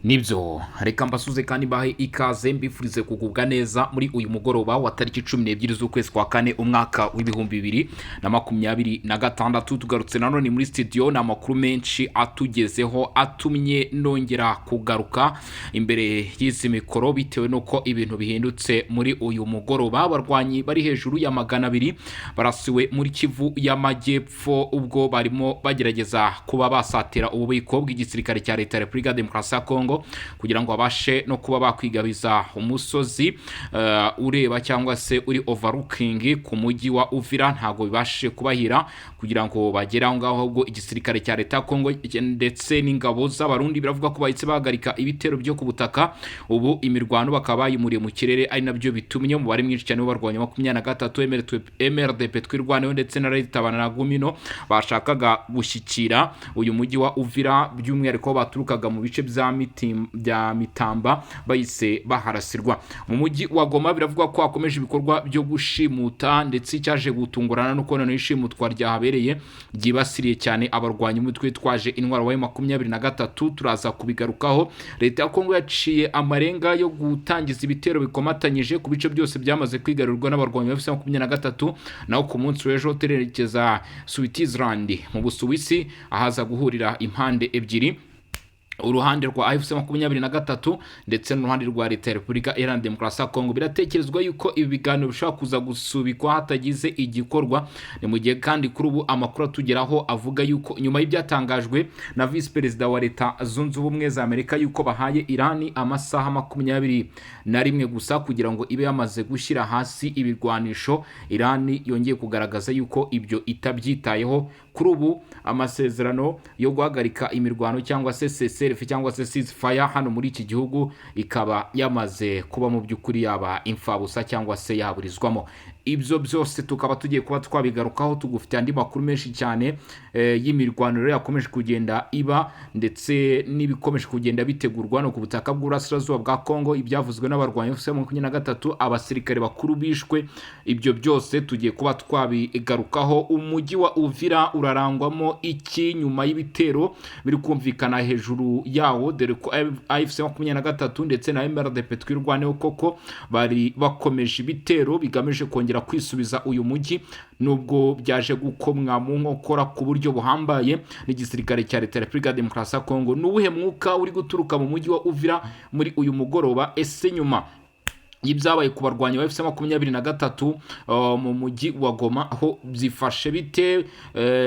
Nibyo, reka mbasuze kandi mbahe ikaze, mbifurize kugubwa neza muri uyu mugoroba wa tariki 12 z'ukwezi kwa kane, umwaka wa 2026. Tugarutse nanone muri studio, ni amakuru menshi atugezeho atumye nongera kugaruka imbere y'izi mikoro, bitewe n'uko ibintu bihindutse muri uyu mugoroba. Abarwanyi bari hejuru ya 200 barasiwe muri Kivu y'Amajyepfo ubwo barimo bagerageza kuba basatira ububiko bw'igisirikare cya Leta ya Repubulika ya Demokarasi ya Kongo, kugira ngo babashe no kuba bakwigabiza umusozi ureba cyangwa se uri overlooking ku mujyi wa Uvira. Ntabwo bibashe kubahira kugira ngo bagere aho ngaho, ahubwo igisirikare cya Leta ya Kongo ndetse n'ingabo z'Abarundi biravuga ko bahise bahagarika ibitero byo ku butaka, ubu imirwano bakaba bayimuriye mu kirere, ari nabyo bitumye umubare mwinshi cyane w'abarwanya 23 MRDP Twirwaneho ndetse na Leta na Gumino bashakaga gushyikira uyu mujyi wa Uvira, by'umwihariko baturukaga mu bice bya Mitamba, bahise baharasirwa. Mu mujyi wa Goma biravugwa ko hakomeje ibikorwa byo gushimuta, ndetse icyaje gutungurana nuko noneho ishimutwa ryahabereye ryibasiriye cyane abarwanyi umutwe witwaje intwaro wa 23. Turaza kubigarukaho. Leta ya Kongo yaciye amarenga yo gutangiza ibitero bikomatanyije ku bice byose byamaze kwigarurwa n'abarwanyi ba 23. Naho ku munsi w'ejo turerekeza Switzerland, mu Busuwisi, ahaza guhurira impande ebyiri, uruhande rwa AFC 23 ndetse n'uruhande rwa Leta ya Repubulika Iharanira Demokarasi ya Kongo. Biratekerezwa yuko ibi biganiro bishobora kuza gusubikwa hatagize igikorwa. Ni mu gihe kandi kuri ubu amakuru atugeraho avuga yuko nyuma y'ibyatangajwe na Visi Perezida wa Leta Zunze Ubumwe za Amerika yuko bahaye Irani amasaha 21 gusa kugira ngo ibe yamaze gushyira hasi ibirwanisho, Irani yongeye kugaragaza yuko ibyo itabyitayeho. Kuri ubu amasezerano yo guhagarika imirwano cyangwa se cessez-le-feu cyangwa se ceasefire hano muri iki gihugu ikaba yamaze kuba mu by'ukuri yaba imfabusa cyangwa se yaburizwamo. Ibyo byose tukaba tugiye kuba twabigarukaho, tugufitiye andi makuru menshi cyane y'imirwano rero yakomeje kugenda iba, ndetse n'ibikomeje kugenda bitegurwa no ku butaka bw'uburasirazuba bwa Kongo, ibyavuzwe n'abarwanyi FC 23, abasirikare bakuru bishwe, ibyo byose tugiye kuba twabigarukaho. Umujyi wa Uvira urarangwamo iki nyuma y'ibitero biri kumvikana hejuru yawo, dore ko AFC 23 ndetse na MRDP Twirwaneho koko bari bakomeje ibitero bigamije kongera kwisubiza uyu mujyi, nubwo byaje gukomwa mu nkokora ku buryo buhambaye n'igisirikare cya Leta ya Repubulika ya Demokarasi ya Kongo? Ni uwuhe mwuka uri guturuka mu mujyi wa Uvira muri uyu mugoroba? Ese nyuma y'ibyabaye ku barwanyi ba FC 23 mu mujyi wa Goma aho byifashe bite?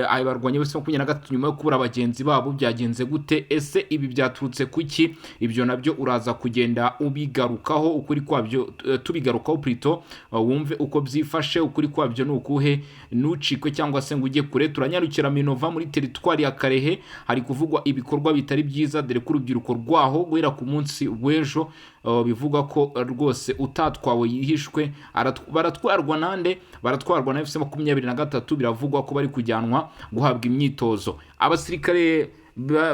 Aba barwanyi ba FC 23 nyuma yo kubura bagenzi babo byagenze gute? Ese ibi byaturutse kuki? Ibyo nabyo uraza kugenda ubigarukaho, ukuri kwabyo tubigarukaho plutôt, wumve uko byifashe, ukuri kwabyo ni ukuhe. Ntucikwe cyangwa se ngo ujye kure. Turanyarukira Minova muri teritwari ya Karehe, hari kuvugwa ibikorwa bitari byiza, dore ko urubyiruko rwaho guhera ku munsi w'ejo bivugwa ko rwose utatwawe yihishwe. Baratwarwa nande? Baratwarwa na FC 23. Biravugwa ko bari kujyanwa guhabwa imyitozo. Abasirikare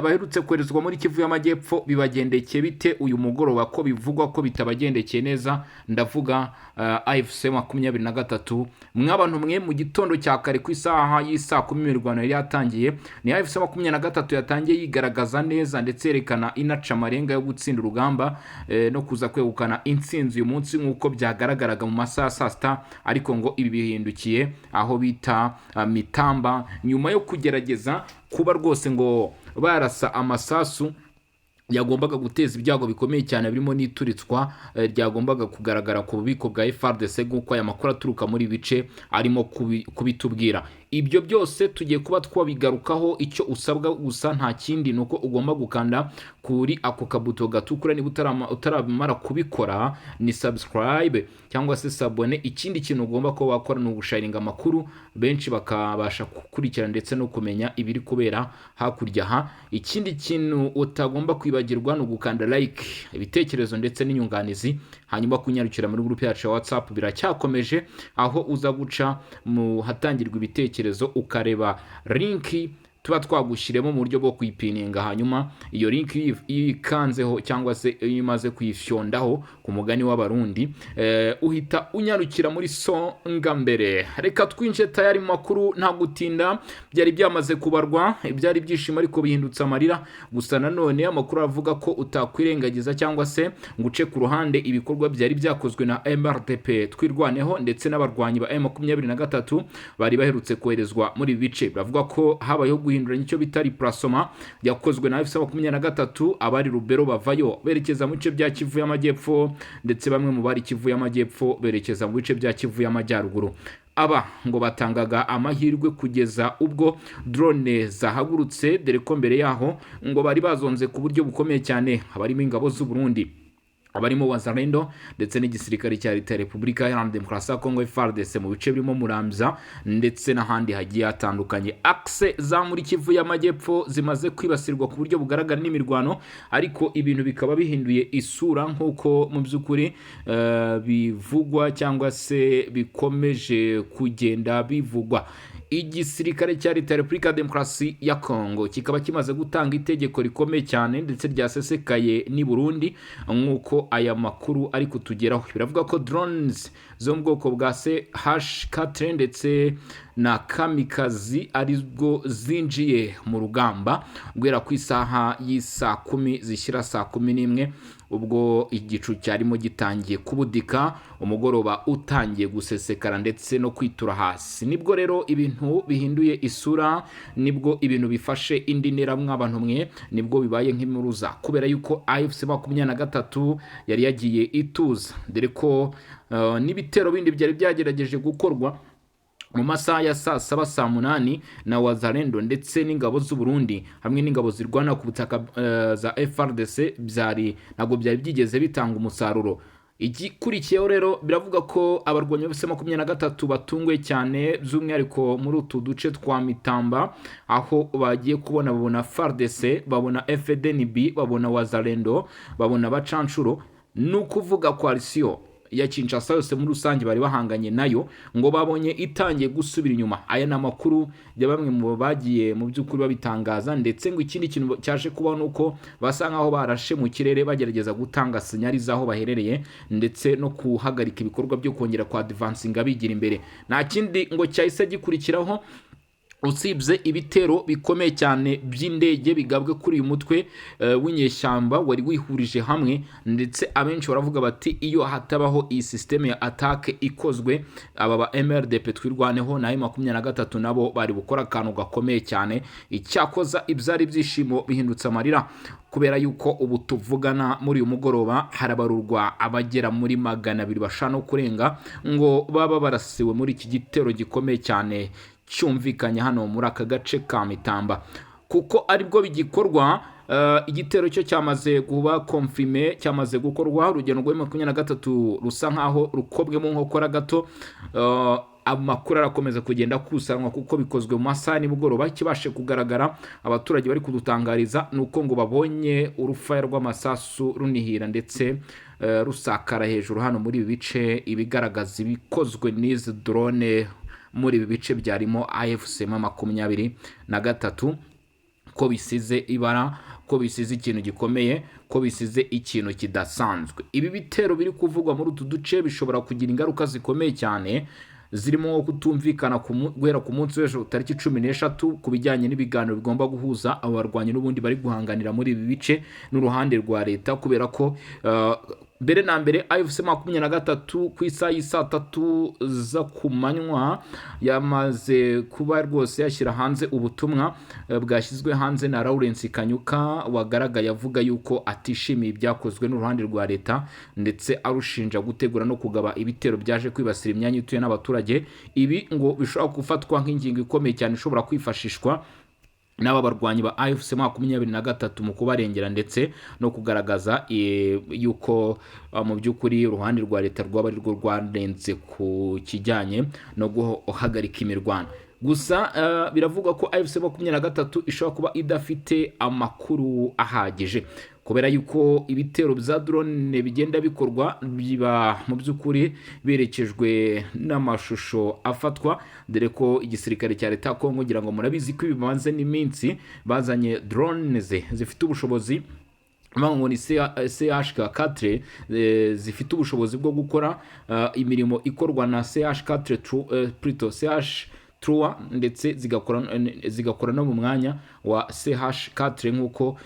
baherutse koherezwa muri Kivu y'Amajyepfo bibagendekeye bite uyu mugoroba, ko bivugwa ko bitabagendekeye neza? Ndavuga AFC 23. Mw'abantu mwe, mu gitondo cya kare ku isaha y'isaa 10 imirwano yari yatangiye. Ni AFC 23 yatangiye yigaragaza neza, ndetse yerekana inaca amarenga yo gutsinda urugamba no kuza kwegukana intsinzi uyu munsi nk'uko byagaragaraga mu masaha ya saa sita. Ariko ngo ibi bihindukiye aho bita Mitamba, nyuma yo kugerageza kuba rwose ngo barasa amasasu yagombaga guteza ibyago bikomeye cyane, birimo n'ituritswa ryagombaga kugaragara ku bubiko bwa FARDC, nk'uko aya makuru aturuka muri bice arimo kubitubwira. Ibyo byose tugiye kuba twabigarukaho. Icyo usabwa gusa nta kindi, ni uko ugomba gukanda kuri ako kabuto gatukura. Niba utaramara kubikora, ni subscribe cyangwa se s'abonner. Ikindi kintu ugomba kuba wakora ni ugusharinga amakuru, benshi bakabasha gukurikira ndetse no kumenya ibiri kubera hakurya aha. Ikindi kintu utagomba kwibagirwa ni ugukanda like, ibitekerezo ndetse n'inyunganizi, hanyuma kunyarukira muri groupe yacu ya WhatsApp biracyakomeje, aho uza guca mu hatangirwa ibitekerezo ukareba link. Tuba twagushyiremo mu buryo bwo kuyipininga. Hanyuma iyo link iyo uyikanzeho cyangwa se iyo umaze kuyifyondaho ku mugani w'Abarundi, uhita unyarukira muri Songa Mbere. Reka twinjire tayari mu makuru nta gutinda. Byari byamaze kubarwa, ibyari ibyishimo ariko bihindutse amarira. Gusa nanone amakuru avuga ko utakwirengagiza cyangwa se ngo uce ku ruhande ibikorwa byari byakozwe na MRDP Twirwaneho ndetse n'abarwanyi ba M23 bari baherutse koherezwa muri ibi bice. Biravuga ko habayeho guhinduranya, icyo bita remplacement yakozwe na AFC 23. Abari Rubero bavayo berekeza mu bice bya Kivu y'Amajyepfo, ndetse bamwe mu bari Kivu y'Amajyepfo berekeza mu bice bya Kivu y'Amajyaruguru. Aba ngo batangaga amahirwe kugeza ubwo drone zahagurutse, dore ko mbere yaho ngo bari bazonze ku buryo bukomeye cyane, abarimo ingabo z'u Burundi, abarimo Wazalendo ndetse n'igisirikare cya Leta ya Repubulika Iharanira Demokarasi ya Kongo, FARDC, mu bice birimo Muramvya ndetse n'ahandi hagiye hatandukanye. Axe za muri Kivu y'Amajyepfo zimaze kwibasirwa ku buryo bugaragara n'imirwano, ariko ibintu bikaba bihinduye isura nk'uko mu by'ukuri bivugwa cyangwa se bikomeje kugenda bivugwa. Igisirikare cya Leta ya Repubulika ya Demokarasi ya Kongo kikaba kimaze gutanga itegeko rikomeye cyane ndetse ryasesekaye n'i Burundi, nk'uko aya makuru ari kutugeraho. Biravuga ko drones zo mu bwoko bwa CH-4 ndetse na kamikazi aribwo zinjiye mu rugamba guhera ku isaha y'isaa 10 zishyira saa 11, ubwo igicu cyarimo gitangiye kubudika, umugoroba utangiye gusesekara ndetse no kwitura hasi. Nibwo rero ibintu bihinduye isura, nibwo ibintu bifashe indi ntera mw'abantu mwe, nibwo bibaye nk'impuruza, kubera yuko AFC 23 yari yagiye ituza, dore ko n'ibitero bindi byari byagerageje gukorwa mu masaha ya saa 7, saa 8 na Wazalendo ndetse n'ingabo z'u Burundi hamwe n'ingabo zirwana ku butaka za FARDC, byari ntabwo byari byigeze bitanga umusaruro. Igikurikiyeho rero, biravuga ko abarwanyi bose 23 batunguwe cyane, by'umwihariko muri utu duce twa Mitamba, aho bagiye kubona babona FARDC, babona FDNB, babona Wazalendo, babona abacanshuro, ni ukuvuga coalition ya Kinshasa yose muri rusange bari bahanganye nayo, ngo babonye itangiye gusubira inyuma. Aya ni amakuru ya bamwe mu bagiye mu by'ukuri babitangaza. Ndetse ngo ikindi kintu cyaje kubaho ni uko basa nkaho barashe mu kirere bagerageza gutanga signal z'aho baherereye ndetse no guhagarika ibikorwa byo kongera kwa advancinga bigira imbere. Nta kindi ngo cyahise gikurikiraho usibye ibitero bikomeye cyane by'indege bigabwe kuri uyu mutwe w'inyeshyamba wari wihurije hamwe. Ndetse abenshi baravuga bati iyo hatabaho iyi système ya attaque ikozwe, aba ba MRDP Twirwaneho na 23 nabo bari gukora akantu gakomeye cyane. Icyakoza ibyari ibyishimo bihindutse amarira, kubera yuko ubu tuvugana muri uyu mugoroba harabarurwa abagera muri 200 bashaka no kurenga ngo baba barasiwe muri iki gitero gikomeye cyane cyumvikanye hano muri aka gace ka Mitamba, kuko aribwo bigikorwa. Igitero cyo cyamaze kuba confirmé, cyamaze gukorwa. Urugendo rwa 23 rusa nkaho rukobwemo nkokora gato. Amakuru arakomeza kugenda akusanwa kuko bikozwe mu masaha nimugoroba. Ikibashe kugaragara, abaturage bari kudutangariza, ni uko ngo babonye urufaya rw'amasasu runihira ndetse rusakara hejuru hano muri ibi bice, ibigaragaza ibikozwe n'izi drone muri ibi bice byarimo AFC 23, ko bisize ibara, ko bisize ikintu gikomeye, ko bisize ikintu kidasanzwe. Ibi bitero biri kuvugwa muri utu duce bishobora kugira ingaruka zikomeye cyane, zirimo nko kutumvikana guhera ku munsi w'ejo tariki 13 ku bijyanye n'ibiganiro bigomba guhuza abo barwanyi n'ubundi bari guhanganira muri ibi bice n'uruhande rwa leta, kubera ko mbere na mbere AFC 23 ku isaha y'isaa 3 za ku manywa yamaze kuba rwose yashyira hanze ubutumwa bwashyizwe hanze na Lawrence Kanyuka, wagaragaye avuga yuko atishimiye ibyakozwe n'uruhande rwa leta, ndetse arushinja gutegura no kugaba ibitero byaje kwibasira imyanya ituye n'abaturage. Ibi ngo bishobora gufatwa nk'ingingo ikomeye cyane ishobora kwifashishwa n'aba barwanyi ba AFC 23 mu kubarengera ndetse no kugaragaza yuko mu by'ukuri uruhande rwa leta rwaba ari rwo rwarenze ku kijyanye no guhagarika imirwano. Gusa biravugwa ko AFC 23 ishobora kuba idafite amakuru ahagije, kubera yuko ibitero bya drone bigenda bikorwa biba mu by'ukuri berekejwe n'amashusho afatwa, dore ko igisirikare cya leta ya Kongo, ngira ngo murabizi ko ibibanze n'iminsi bazanye drones zifite ubushobozi, ngo ni CH4, zifite ubushobozi bwo gukora imirimo ikorwa na CH4, plutôt CH trois, ndetse zigakora no mu mwanya wa CH4, nk'uko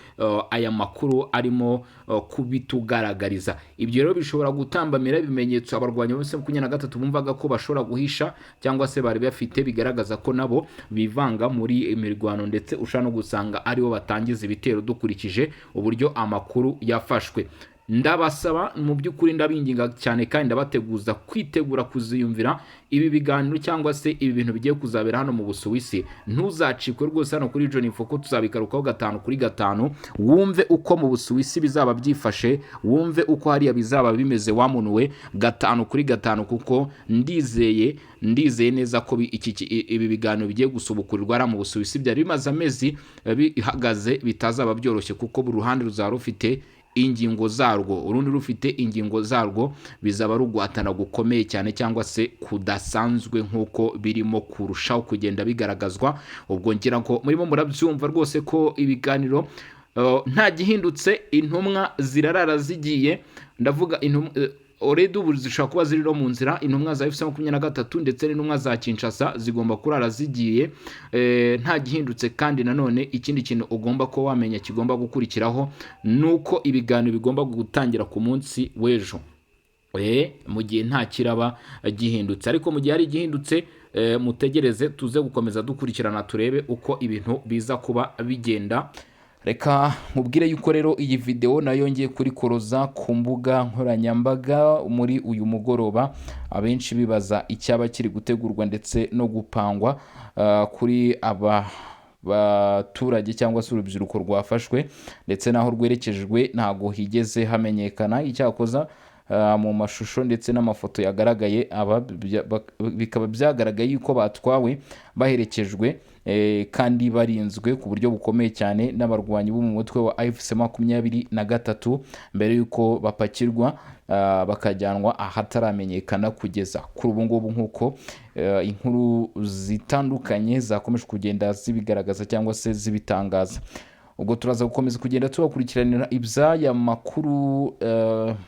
aya makuru arimo kubitugaragariza. Ibyo rero bishobora gutambamira ibimenyetso abarwanyi bose 23 bumvaga ko bashobora guhisha cyangwa se bari bafite, bigaragaza ko nabo bivanga muri imirwano, ndetse ushobora no gusanga aribo batangiza ibitero dukurikije uburyo amakuru yafashwe. Ndabasaba mu by'ukuri, ndabinginga cyane kandi ndabateguza kwitegura kuziyumvira ibi biganiro cyangwa se ibi bintu bigiye kuzabera hano mu Busuwisi. Ntuzacikwe rwose hano kuri John Info, ko tuzabikarukaho gatanu kuri gatanu, wumve uko mu Busuwisi bizaba byifashe, wumve uko hariya bizaba bimeze wamunuwe gatanu kuri gatanu, kuko ndizeye neza ko ibi biganiro bigiye gusubukurirwa hariya mu Busuwisi byari bimaze amezi bihagaze bitazaba byoroshye, kuko buri ruhande ruzaba rufite ingingo zarwo, urundi rufite ingingo zarwo. Bizaba ari uguhatana gukomeye cyane cyangwa se kudasanzwe, nk'uko birimo kurushaho kugenda bigaragazwa. Ubwo ngira ngo murimo murabyumva rwose ko ibiganiro nta gihindutse, intumwa zirarara zigiye. Ndavuga intumwa already ubu zishobora kuba ziri no mu nzira. Intumwa za AFC 23 ndetse n'intumwa za Kinshasa zigomba kurara zigiye nta gihindutse. Kandi nanone ikindi kintu ugomba kuba wamenya kigomba gukurikiraho ni uko ibiganiro bigomba gutangira ku munsi w'ejo, mu gihe nta kiraba gihindutse. Ariko mu gihe hari igihindutse, mutegereze tuze gukomeza dukurikirana, turebe uko ibintu biza kuba bigenda. Reka nkubwire yuko rero iyi videwo nayo ngiye kurikoroza ku mbuga nkoranyambaga muri uyu mugoroba, abenshi bibaza icyaba kiri gutegurwa ndetse no gupangwa kuri aba baturage cyangwa se urubyiruko rwafashwe, ndetse n'aho rwerekejwe ntabwo higeze hamenyekana. Icyakoza mu mashusho ndetse n'amafoto yagaragaye, aba bikaba byagaragaye yuko batwawe baherekejwe kandi barinzwe ku buryo bukomeye cyane n'abarwanyi bo mu mutwe wa AFC 23, mbere y'uko bapakirwa bakajyanwa ahataramenyekana kugeza kuri ubu ngubu, nk'uko inkuru zitandukanye zakomeje kugenda zibigaragaza cyangwa se zibitangaza. Ubwo turaza gukomeza kugenda tubakurikiranira iby'aya makuru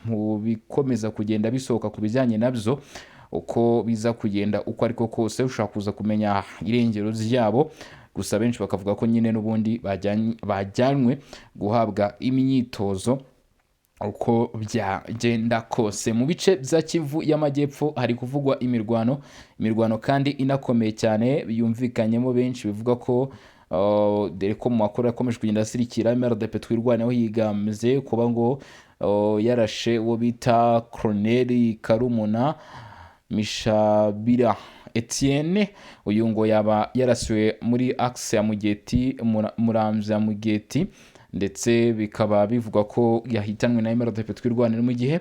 mu bikomeza kugenda bisohoka ku bijyanye nabyo, uko biza kugenda uko ariko kose, ushobora kuza kumenya irengero ryabo. Gusa benshi bakavuga ko nyine n'ubundi bajyanywe guhabwa imyitozo. Uko byagenda kose, mu bice bya Kivu y'Amajyepfo hari kuvugwa imirwano, imirwano kandi inakomeye cyane, yumvikanyemo benshi bivuga ko dore ko mu makuru yakomeje kugenda asirikira, MRDP Twirwaneho yigambye kuba ngo yarashe uwo bita Colonel Karumuna Mishabira Etienne. Uyu ngo yaba yarasiwe muri axe ya Mugeti, Muramvya Mugeti, ndetse bikaba bivugwa ko yahitanwe na MRDP Twirwanira, mu gihe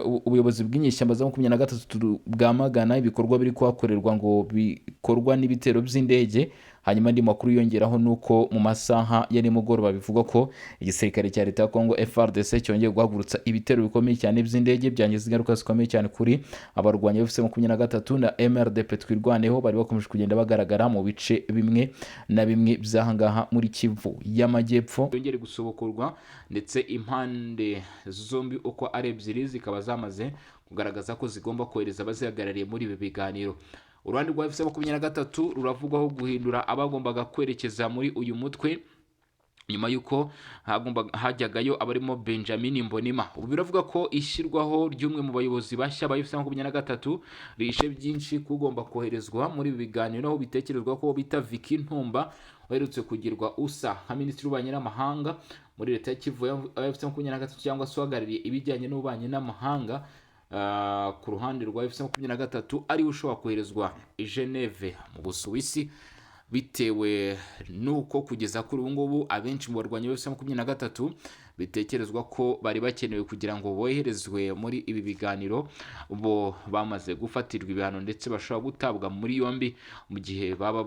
ubuyobozi bw'inyeshyamba za 23 bwamagana ibikorwa biri kuhakorerwa ngo bikorwa n'ibitero by'indege. Hanyuma andi makuru yongeraho ni uko mu masaha ya nimugoroba bivugwa ko igisirikare cya leta ya Congo FARDC cyongeye guhagurutsa ibitero bikomeye cyane by'indege, byangiza ingaruka zikomeye cyane kuri abarwanyi ba 23 na MRDP Twirwaneho bari bakomeje kugenda bagaragara mu bice bimwe na bimwe by'ahangaha muri Kivu y'Amajyepfo. Yongere gusobokorwa, ndetse impande zombi uko ari ebyiri zikaba zamaze kugaragaza ko zigomba kohereza abazihagarariye muri ibi biganiro. Uruhande rwa AFC 23 ruravugwaho guhindura abagombaga kwerekeza muri uyu mutwe, nyuma y'uko hajyagayo abarimo Benjamin Mbonima. Ubu biravuga ko ishyirwaho ry'umwe mu bayobozi bashya ba AFC 23 rihishe byinshi kugomba koherezwa muri ibi biganiro, aho bitekerezwa ko bita Vicky Ntumba uherutse kugirwa usa nka minisitiri w'ububanyi n'amahanga muri leta ya Kivu ya AFC 23, cyangwa se uhagarariye ibijyanye n'ububanyi n'amahanga ku ruhande rwa AFC 23, ariwe ushobora koherezwa i Geneve mu Busuwisi, bitewe n'uko kugeza kuri ubu ngubu abenshi mu barwanyi ba AFC 23 Bitekerezwa ko bari bakenewe kugira ngo boherezwe muri ibi biganiro bo bamaze gufatirwa ibihano, ndetse bashobora gutabwa muri yombi mu gihe baba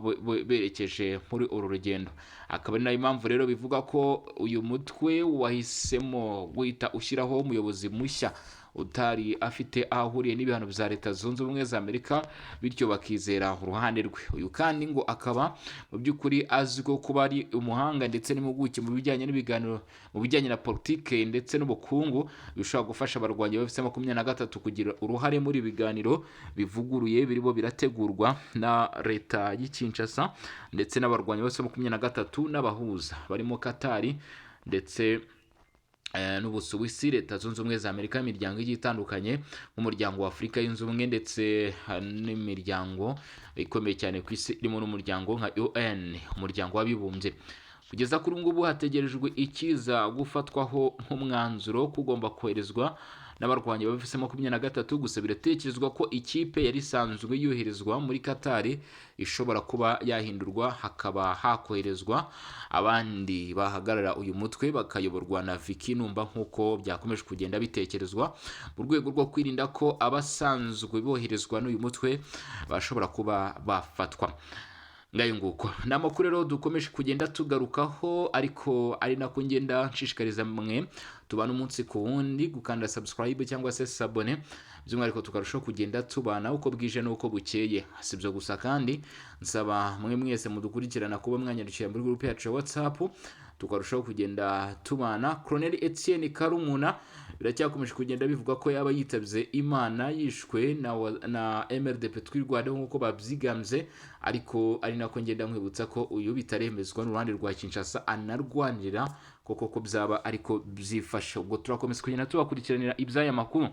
berekeje muri uru rugendo. Akaba ari nayo mpamvu rero bivuga ko uyu mutwe wahisemo guhita ushyiraho umuyobozi mushya utari afite aho ahuriye n'ibihano bya Leta Zunze Ubumwe za Amerika, bityo bakizera uruhande rwe. Uyu kandi ngo akaba mu by'ukuri azwiho kuba ari umuhanga ndetse n'impuguke mu bijyanye n'ibiganiro, mu bijyanye na politike ndetse n'ubukungu, bishobora gufasha abarwanyi ba FC 23 kugira uruhare muri ibi biganiro bivuguruye birimo birategurwa na leta y'i Kinshasa ndetse n'abarwanyi ba FC 23 n'abahuza barimo Katari ndetse n'Ubusuwisi, Leta Zunze Ubumwe za Amerika, imiryango igiye itandukanye nk'Umuryango wa Afurika Yunze Ubumwe, ndetse n'imiryango ikomeye cyane ku isi irimo n'umuryango nka UN, Umuryango w'Abibumbye. Kugeza kuri ubu ngubu hategerejwe ikiza gufatwaho nk'umwanzuro kugomba koherezwa n'abarwanyi ba FC 23. Gusa biratekerezwa ko ikipe yari isanzwe yoherezwa muri Katari ishobora kuba yahindurwa, hakaba hakoherezwa abandi bahagarara uyu mutwe bakayoborwa na Vicky Numba, nk'uko byakomeje kugenda bitekerezwa, mu rwego rwo kwirinda ko abasanzwe boherezwa n'uyu mutwe bashobora kuba bafatwa. Ngayo nguko, ni amakuru rero dukomeje kugenda tugarukaho, ariko ari nako ngenda nshishikariza mwe tubana umunsi ku wundi gukanda subscribe cyangwa se s'abonner, by'umwihariko tukarushaho kugenda tubana uko bwije n'uko bukeye. Si ibyo gusa kandi, nsaba mwe mwese mudukurikirana kuba mwanyandikira muri groupe yacu ya WhatsApp, tukarushaho kugenda tubana. Colonel Etienne Karumuna biracyakomeje kugenda bivuga ko yaba yitabye Imana, yishwe na MRDP Twirwaneho nk'uko babyigambye, ariko ari nako ngenda nkwibutsa ko uyu bitaremezwa n'uruhande rwa Kinshasa anarwanira koko ko byaba ariko byifashe. Ubwo turakomeza kugenda tubakurikiranira iby'aya makuru.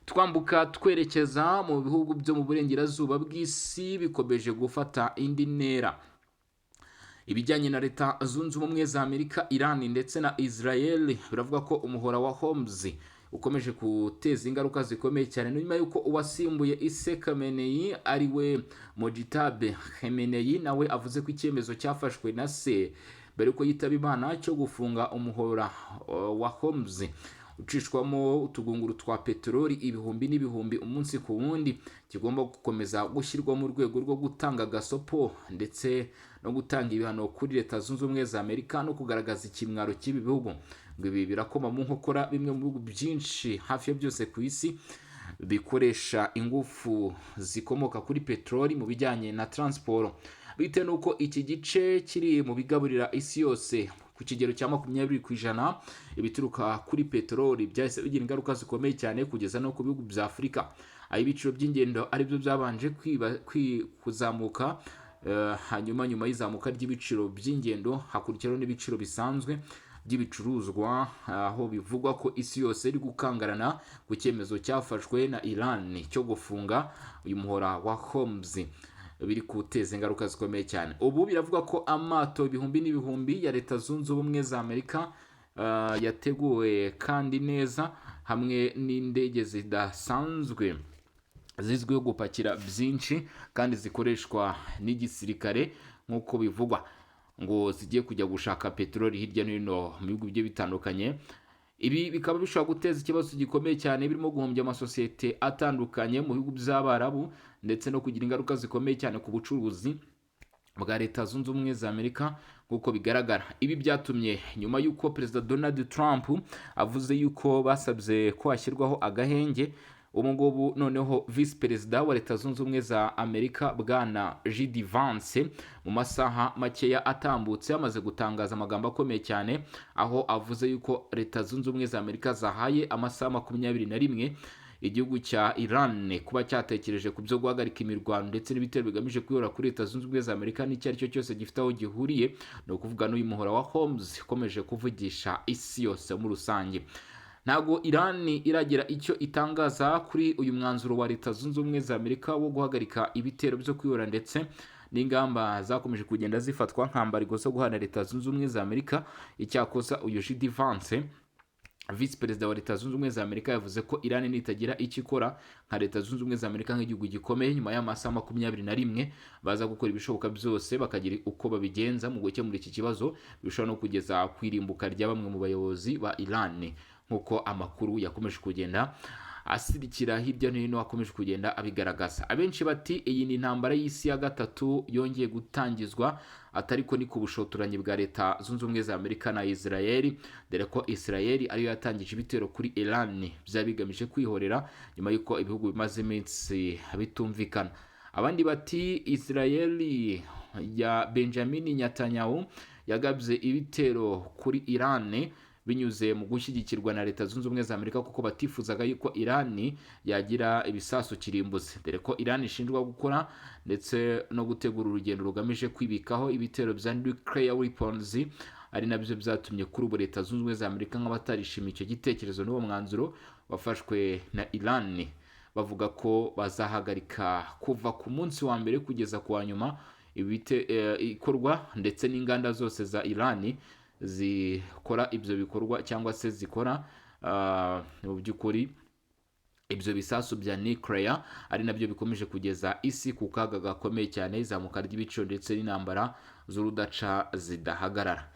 Twambuka twerekeza mu bihugu byo mu burengerazuba bw'isi, bikomeje gufata indi ntera ibijyanye na Leta Zunze Ubumwe za Amerika, Iran ndetse na Israel. Biravuga ko umuhora wa Hormuz ukomeje guteza ingaruka zikomeye cyane nyuma y'uko uwasimbuye ise Khamenei, ari we Mojtaba Khamenei, nawe avuze ko icyemezo cyafashwe na se mbere yuko yitaba Imana cyo gufunga umuhora wa Hormuz ucishwamo utugunguru twa peteroli ibihumbi n'ibihumbi umunsi ku wundi kigomba gukomeza gushyirwa mu rwego rwo gutanga gasopo ndetse no gutanga ibihano kuri Leta Zunze Ubumwe za Amerika no kugaragaza ikimwaro cy'ibi bihugu. Ngo ibi birakoma mu nkokora bimwe mu bihugu byinshi hafi ya byose ku isi bikoresha ingufu zikomoka kuri peteroli mu bijyanye na transport, bitewe n'uko iki gice kiri mu bigaburira isi yose ku kigero cya 20% ibituruka kuri peteroli. Byahise bigira ingaruka zikomeye cyane kugeza no ku bihugu bya Afurika, aho ibiciro by'ingendo aribyo byabanje kuzamuka. Hanyuma nyuma y'izamuka ry'ibiciro by'ingendo hakurikiraho n'ibiciro bisanzwe by'ibicuruzwa, aho bivugwa ko isi yose iri gukangarana ku cyemezo cyafashwe na Iran cyo gufunga uyu muhora wa Hormuz biri guteza ingaruka zikomeye cyane. Ubu biravuga ko amato ibihumbi n'ibihumbi ya Leta Zunze Ubumwe za Amerika yateguwe kandi neza, hamwe n'indege zidasanzwe zizwiho gupakira byinshi kandi zikoreshwa n'igisirikare, nk'uko bivugwa, ngo zigiye kujya gushaka peteroli hirya no hino mu bihugu bigiye bitandukanye. Ibi bikaba bishobora guteza ikibazo gikomeye cyane, birimo guhombya amasosiyete atandukanye mu bihugu by'Abarabu ndetse no kugira ingaruka zikomeye cyane ku bucuruzi bwa Leta Zunze Ubumwe za Amerika nk'uko bigaragara. Ibi byatumye nyuma y'uko Perezida Donald Trump avuze yuko basabye ko hashyirwaho agahenge, ubu ngubu noneho Visi Perezida wa Leta Zunze Ubumwe za Amerika, Bwana JD Vance, mu masaha makeya atambutse amaze gutangaza amagambo akomeye cyane, aho avuze yuko Leta Zunze Ubumwe za Amerika zahaye amasaha 21 igihugu cya Iran kuba cyatekereje ku byo guhagarika imirwano ndetse n'ibitero bigamije kwihora kuri Leta Zunze Ubumwe za Amerika n'icyo ari cyo cyose gifite aho gihuriye, ni ukuvuga n'uyu muhora wa Hormuz ukomeje kuvugisha isi yose muri rusange. Ntabwo Iran iragira icyo itangaza kuri uyu mwanzuro wa Leta Zunze Ubumwe za Amerika wo guhagarika ibitero byo kwihora ndetse n'ingamba zakomeje kugenda zifatwa nka embargo zo guhana Leta Zunze Ubumwe za Amerika. Icyakoza uyu JD Vance Visi Perezida wa Leta Zunze Ubumwe za Amerika yavuze ko Iran nitagira icyo ikora nka Leta Zunze Ubumwe za Amerika nk'igihugu gikomeye, nyuma y'amasaha 21 baza gukora ibishoboka byose bakagira uko babigenza mu gukemura iki kibazo, bishobora no kugeza ku irimbuka rya bamwe mu bayobozi ba Iran, nk'uko amakuru yakomeje kugenda asirikira hirya no hino akomeje kugenda abigaragaza. Abenshi bati iyi ni intambara y'isi ya gatatu yongeye gutangizwa, atari ko ni ku bushotoranyi bwa Leta Zunze Ubumwe za Amerika na Israel, dore ko Israel ariyo yatangije ibitero kuri Iran byaba bigamije kwihorera nyuma y'uko ibihugu bimaze iminsi bitumvikana. Abandi bati Israel ya Benjamin Netanyahu yagabye ibitero kuri Iran binyuze mu gushyigikirwa na Leta Zunze Ubumwe za Amerika, kuko batifuzaga yuko Iran yagira ibisasu kirimbuzi, dore ko Iran ishinjwa gukora ndetse no gutegura urugendo rugamije kwibikaho ibitero bya nuclear weapons, ari nabyo byatumye kuri ubu Leta Zunze Ubumwe za Amerika nk'abatarishimiye icyo gitekerezo n'uwo mwanzuro wafashwe na Iran, bavuga ko bazahagarika kuva ku munsi wa mbere kugeza ku wa nyuma ikorwa ndetse n'inganda zose za Iran zikora ibyo bikorwa cyangwa se zikora mu by'ukuri ibyo bisasu bya nuclear, ari nabyo bikomeje kugeza isi ku kaga gakomeye cyane, izamuka ry'ibiciro ndetse n'intambara z'urudaca zidahagarara.